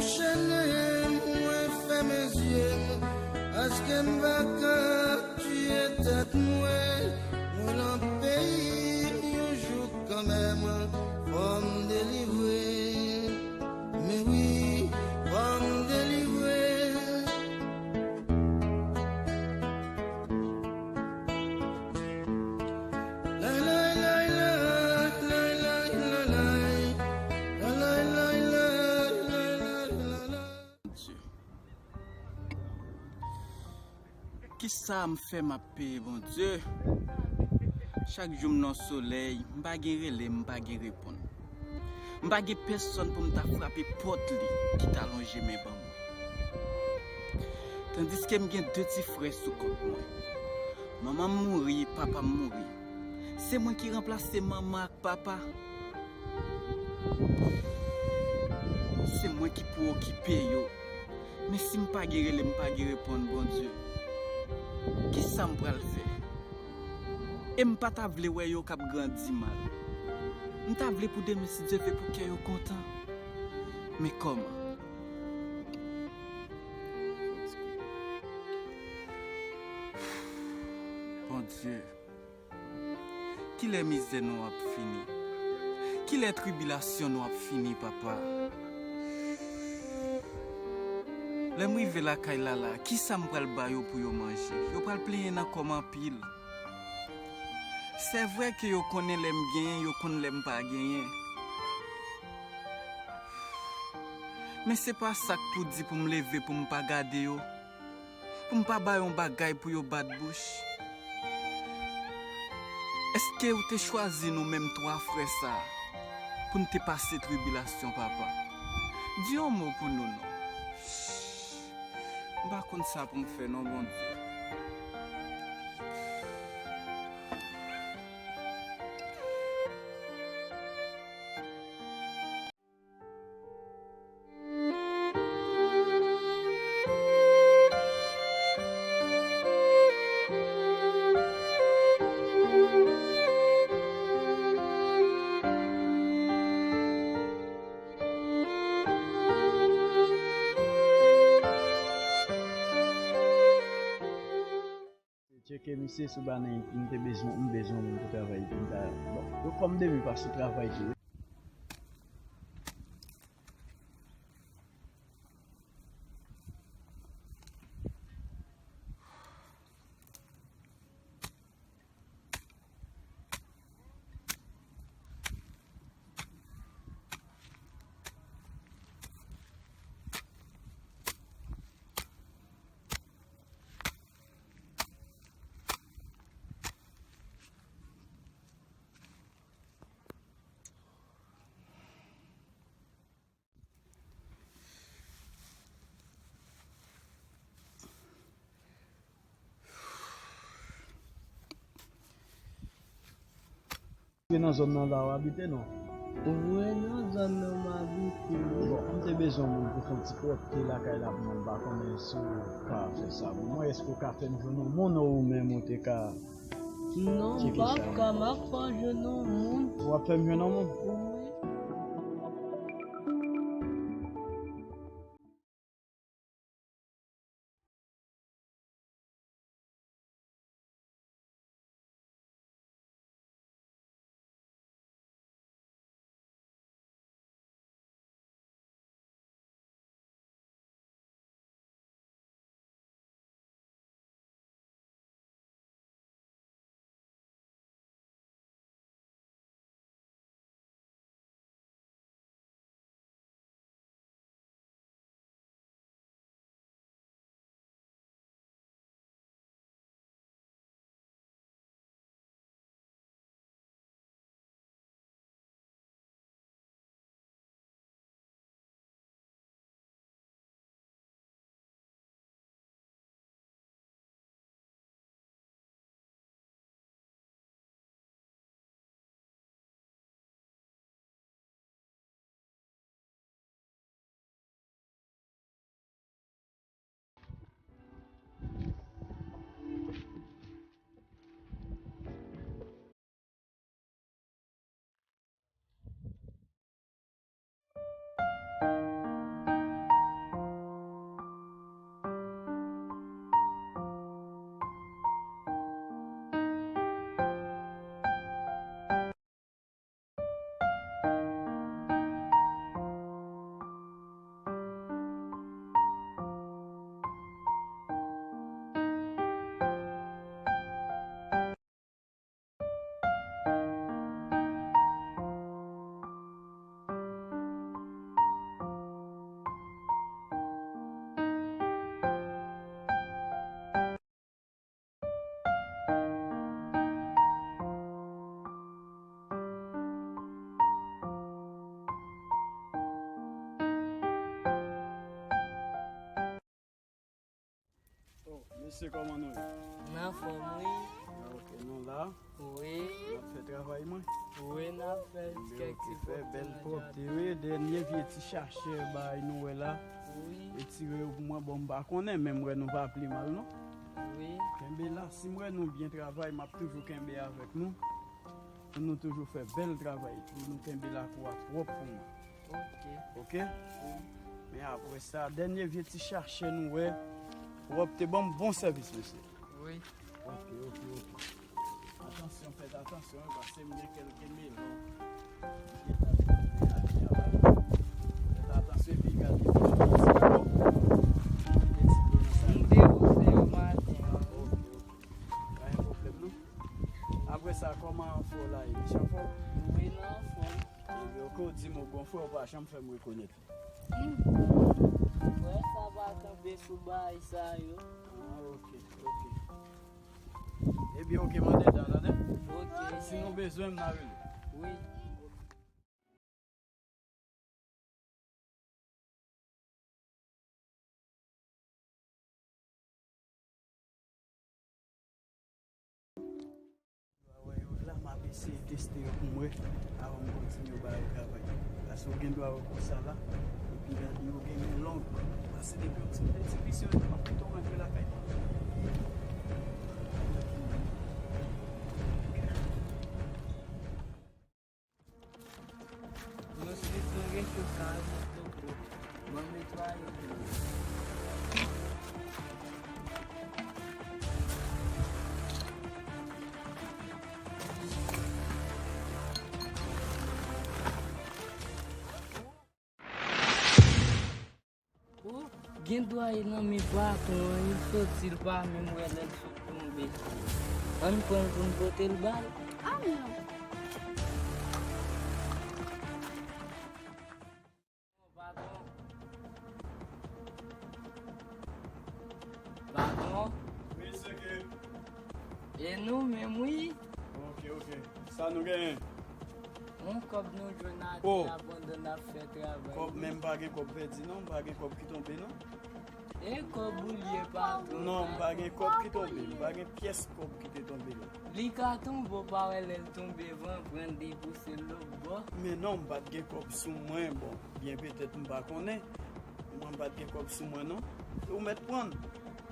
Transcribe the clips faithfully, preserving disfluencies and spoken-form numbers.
Chene m, mwen fèmen zye m, paske m pa ka tiye tèt mwen. Mwen nan peyi m, yon jou kanmenm, fò m delivre. Men wi, fò m delivre. Kisa m fè m ap peye, Bondye? Chak jou m nan solèy, m pa gen rele, m pa gen reponn. M pa gen pèsonn pou m ta frape pòt li ki ta lonje men ban mwen. Tandiske m gen de ti frè sou kont mwen. Manman m mouri, papa m mouri. Se mwen ki ranplase manman ak papa. Se mwen ki pou okipe yo. Men si m pa gen rele, m pa gen reponn, Bondye, kisa m pral fè? E m pa ta vle wè yo k ap grandi mal. M ta vle pou demen, si Dye vle, pou kè yo kontan. Men kòman? Bondye, kilè mizè nou ap fini? Kilè tribilasyon nou ap fini, papa? Lè m rive lakay Lala, kisa m pral ba yo pou yo manje? Yo pral plenyen nan kò m anpil. Se vre ke yo konnen lè m genyen, yo konn lè m pa genyen. Men se pa sa k pou di pou m leve pou m pa gade yo, pou m pa ba yo yon bagay pou yo bat bouch. Èske ou te chwazi nou menm twa frè sa a pou n te pase tribilasyon, papa? Di yon mo pou nou non. M pa konn sa pou m fè non, Bondye. Tcheke misye sou banen, m te bezwen, m bezwen moun pou travay pou m ta, bon, yo kòm demi pa sou travay tou wi. Se nan zòn nan la w abite non? Wi, nan zòn nan m abite. Bon, m te bezwen moun pou fè yon ti pwòpte lakay la pou mwen, m pa konnen si w ka fè sa pou mwen. Èske w ka fè m jwenn yon moun, ou menm ou te ka tcheke sa? Non, m p ap ka, m ap fè w jwenn yon moun. W ap fè m jwenn yon moun? Wi. Mesye, kòman nou ye? N anfòm, wi. Ah, ok, nou la. Wi. N ap fè travay mwen. Wi, n ap fè kèk ti pwòpte nan jaden. Bèl pwòpte, wi. Dènye vye ti chache bay nou wè la. Wi. Retire yo pou mwen. Bon, m pa konnen, men m wè nou pa pi mal, non. Wi. Kenbe la. Si m wè nou byen travay, m ap toujou kenbe avèk nou. Pou nou toujou fè bèl travay, pou nou kenbe lakou a pwòp pou mwen. Ok. Ok? Wi. Men apre sa, dènye vye ti chache nou wè, pwòpte, ban m bon sèvis, mesye. Wi. Ok, ok, ok. Atansyon, fèt atansyon, wi, paske m gen kèlke melon. Fèt atansyon, epi gade ti dlo nan sa. M te wouze yo maten an. Ok, ok. Pa gen pwoblèm, non. Apre sa, kòman frè w la ye? Misye anfòm? Wi, l anfòm. Ebyen, ok, w di m ou gon frè, w pa janm fè m rekonèt li. Hmm. Frè sa pa kanpe sou bagay sa yo. Ah, ok, ok. Ebyen, ok, mande dan, tande? Ok. Si nou bezwen m, n a rele. Wi. Wè yo la, m ap eseye teste yo pou m wè, avan m kontinye ba yo travay. Paske w gen dwa wè konsa la, epi gade yo gen men long. Paske depi yon ti, ti pis yo, m ap kite w rantre lakay. Yo swiv nan recho sa, yo poko ban m netwaye. O, gen dwa e nan men patwon an, li soti, li pa menm wè lè l sot tonbe. Ann pran l pou n pote l ba l. Ah non. Patwon. Patwon. Wi, se ke. E nou menm, wi. Ok, ok. Sa nou genyen? Yon kòb nou jwenn atè a pandan n ap fè travay. Kòb, men m pa gen kòb pèdi non, m pa gen kòb ki tonbe non. E kòb ou li ye, patwon? Non, m pa gen kòb ki tonbe, m pa gen pyès kòb ki te tonbe la. Li ka tonbe, w pa wè lè l tonbe, van pran l, li pouse l lòt bò. Men non, m pa t gen kòb sou mwen, bon, byen petèt m pa konnen. Mwen m pa t gen kòb sou mwen non. Ou mèt pran l.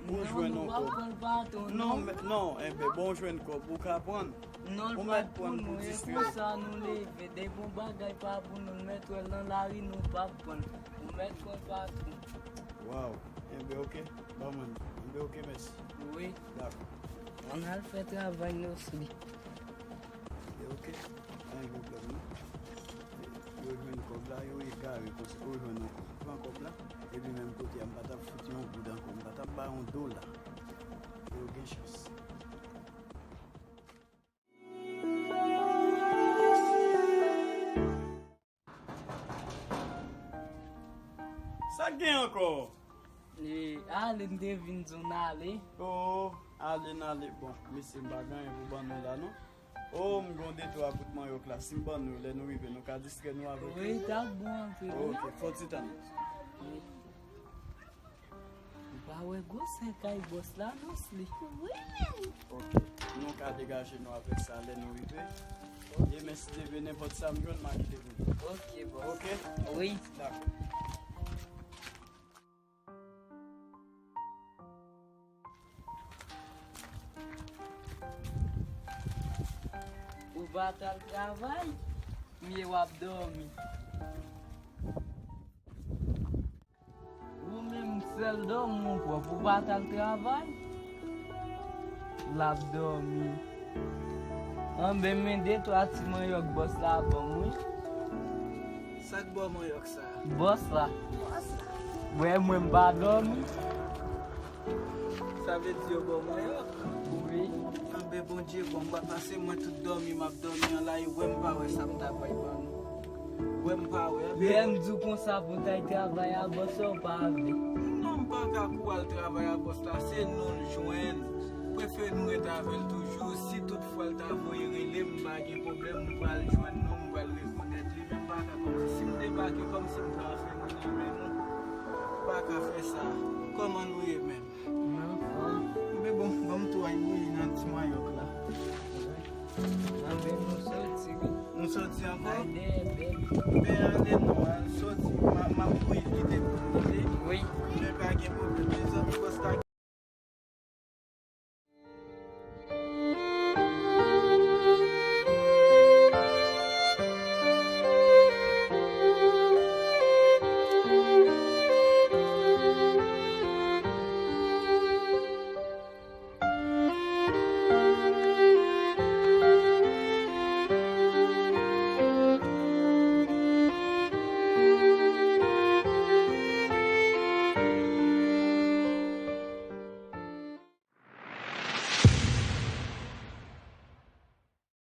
Ou jwenn yon kòb. Non, nou pa pran l, patwon, non. Non, men, non, enben, bon, w jwenn kòb, ou ka pran l. Non, l pa t pou nou, e konsa nou leve. Depi yon bagay pa pou nou, nou mèt wè l nan lari, nou p ap pran l. Ou mèt pran l, patwon. Waw, enben, ok, ban mwen l. Enben, ok, mèsi. Wi. Dakò. Ann al fè travay nou, Sli. Enben, ok, pa gen pwoblèm non. Yo jwenn kòb la, yo egare konsa, yo jwenn yon kòb. Pran kòb la, epi menm kote a, m pa t ap fout yon goud ankò, m pa t ap ba yon dola. Yo gen chans. Sa k gen ankò? E, ale, m te vin di w n ale. O, ale n ale. Bon, mesye, m pa gen anyen pou ban nou la non. O, m gon de twa bout manyòk la. Si m ban nou, lè nou rive, nou ka distrè nou avèk yo. Wi, t ap bon anpil wi. Ok, fon ti tann. Wi. Ou pa wè gwosè kay bòs la non, Sli? Wi, men. Ok. Nou ka degaje nou avèk sa lè nou rive. Demen, si Dye vle, nenpòt sa m jwenn, m a kite pou nou. Ok, bòs. Ok? Wi. Dakò. Ou pa t al travay, m ye w ap dòmi. Ou menm sèl dòmi ou pwòp, ou pa t al travay, l ap dòmi. Anben, men de twa ti manyòk bòs la ban m wi. Sa k ba w manyòk sa a? Bòs la. Bòs la. Wè mwen m pa dòmi. Sa vle di yo ba w manyòk? Wi. Anben Bondye bon, m pa pase mwen tout dòmi m ap dòmi an la, e wè m pa wè sa m ta pral ban nou. Wè m pa wè, anben. Lè m di w konsa pou w t al travay a bòs la, ou pa vle. Non, m pa ka kou al travay a bòs la, se nou l jwenn. Prefere nou ret avè l toujou. Si toutfwa l ta voye rele m, m pa gen pwoblèm, m pral jwenn nou, m pral rekonèt li, men m pa ka kòmsi si m debake, kòmsi m ta fè moun nan men nou. M pa Pa ka fè sa. Kòman nou ye menm? Mwen anfòm. Men bon, ban m tou al bouyi nan ti manyòk la. Anben nou soti wi. Nou soti ankò? Al dèyè bèl. Men ale non, al soti. M a- m ap bouyi kite pou nou, tande? Wi.